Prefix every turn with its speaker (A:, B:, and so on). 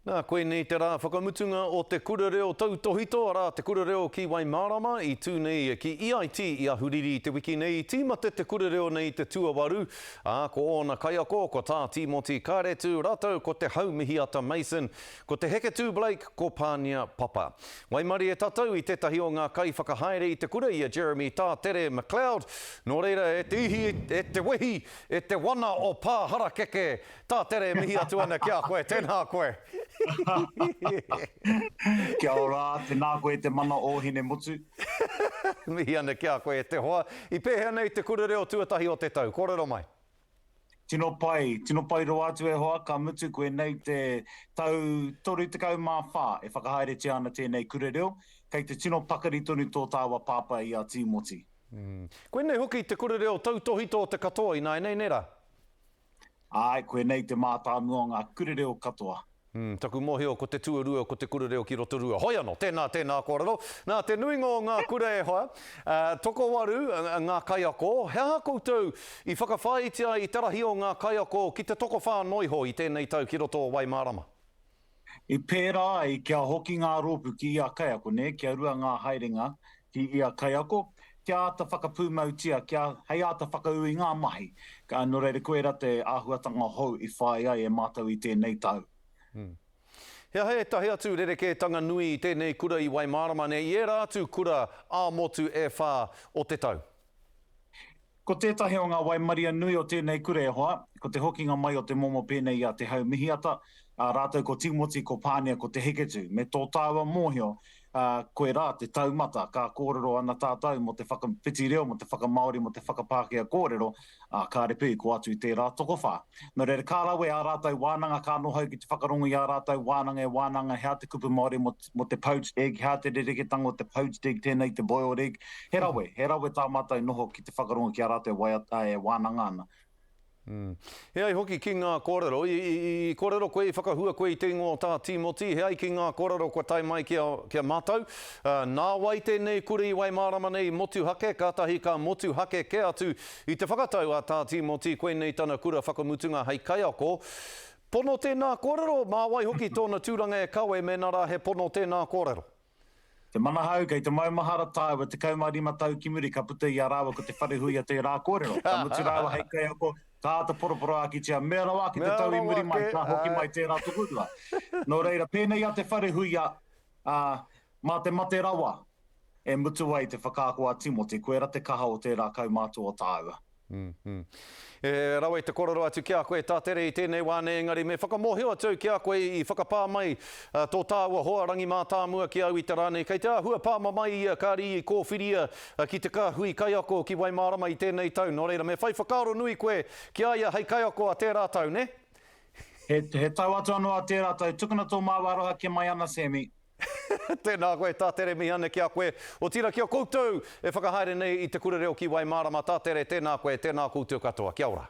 A: Nā, koinei te rā whakamutunga o te Kura Reo Tautōhito, arā, te Kura Reo ki Waimārama, i tū nei ki EIT i Ahuriri i te wiki nei. I tīmata te kura reo nei i te tuawaru, ā, ko ōna kaiako, ko Tā Tīmoti Kāretu, rātou ko Te Haumihiata Mason, ko Te Heketū Blake, ko Pānia Papa. Waimarie tātou i tētahi o ngā kaiwhakahaere i te kura, i a Jeremy Tātere McLeod. Nō reira, e te ihi, e te wehi, e te wana o Pā Harakeke, Tā tere mihi atu ana ki a koe, tēnā koe.
B: Kia ora, tēnā koe te mana o Hinemotu.
A: Mihi ana ki a koe e te hoa. I pēhea nei te kura reo tuatahi o te tau? Kōrero mai.
B: Tino pai, tino pai rawa atu e hoa, ka mutu koinei te tau 34 e whakahaeretia ana tēnei kura reo, kei te tino pakari tonu tō tāua pāpā i a Tīmoti.
A: Koinei hoki te kura reo tautōhito o te katoa ināianei, nē rā?
B: Āe, koinei te mātāmua o ngā kura reo katoa.
A: Mm, taku mohio ko te tuarua ko te kura reo ki Rotorua. Hoi ano, tēnā, tēnā kōrero. Nā, te nuinga o ngā kura e hoa, uh, tokowaru ngā kaiako, he aha koutou i whakawhāiti ai i te rahi o ngā kaiako ki te tokowhā noiho i tēnei tau ki roto o Waimārama?
B: I pērā ai kia hoki ngā rōpū ki ia kaiako, nē, kia rua ngā haerenga ki ia kaiako, kia āta whakapūmautia, kia, hei āta whakaū i ngā mahi. Ka, nō reira, koirā te āhuatanga hou i whāia ai e mātou i tēnei tau.
A: He aha ētahi atu rerekētanga nui i tēnei kura i Waimārama nei, i ērā atu kura ā-motu e whā o te tau?
B: Ko tētahi o ngā waimaria nui o tēnei kura e hoa, ko te hokinga mai o te momo pēnei i a Te Haumihiata, ā, rātou ko Tīmoti, ko Pānia, ko Te Heketū. Me tō tāua mōhio, ā, koirā te taumata, ka kōrero ana tātou mō te whakawhiti reo, mō te whakamāori, mō te whakapākehā kōrero, ā, kāre pea i kō atu i tērā tokowhā. Nō reira, ka rawe ā rātou wānanga, ka noho au ki te whakarongo i ā rātou wānanga e wānanga hea te kupu Māori mō, mō te poached egg, hea te rereketanga o te poached egg tēnei, te boiled egg. He rawe, he rawe tā mātou noho ki te whakarongo ki ā rātou waiata e wānanga ana.
A: Mm. He ai hoki ki ngā kōrero, i, i, i kōrero koe, i whakahua koe i te ingoa o Tā Tīmoti, he ai ki ngā kōrero kua tae mai ki a, ki a mātou, uh, nā wai tēnei kura i Waimārama nei i motuhake, kātahi ka motuhake kē atu i te whakatau a Tā Tīmoti koinei tana kura whakamutunga hei kaiako. Pono tēnā kōrero, mā wai hoki tōna tūranga e kawe mēnā rā he pono tēnā kōrero?
B: Te Manahau, kei te maumahara tāua, 15 tau ki muri ka puta i a rāua ko Te Wharehuia tērā kōrero. Ka mutu rāua hei kaiako, ka āta poroporoākitia, mea rawa ake te tau i muri mai, ka hoki mai tērā tokorua. Nō reira, pēnei a Te Wharehuia, ā, mā te mate rawa e mutu ai te whakaako a Tīmoti, koirā te kaha o tērā kaumātua o tāua.
A: E rawe te korero atu ki a koe Tā Tere i tēnei wā nei engari me whakamōhio atu au ki a koe i whakapā mai tō tāua hoa Rangi Mātāmua ki au i te rā nei kei te āhua pā mamae ia kāri i kōwhiria ki te kāhui kaiako ki Waimārama i tēnei tau nō reira me whai whakaaro nui koe ki a ia hei kaiako a tērā tau nē?
B: He, he tau atu anō a tērā tau. Tukuna tō māua aroha kia mai ana Sammy.
A: Tēnā koe Tā Tere mihi ana ki a koe, otirā ki a koutou e whakahaere nei i Te Kura Reo ki Waimārama. Tā Tere, tēnā koe, tēnā koutou katoa. Kia ora.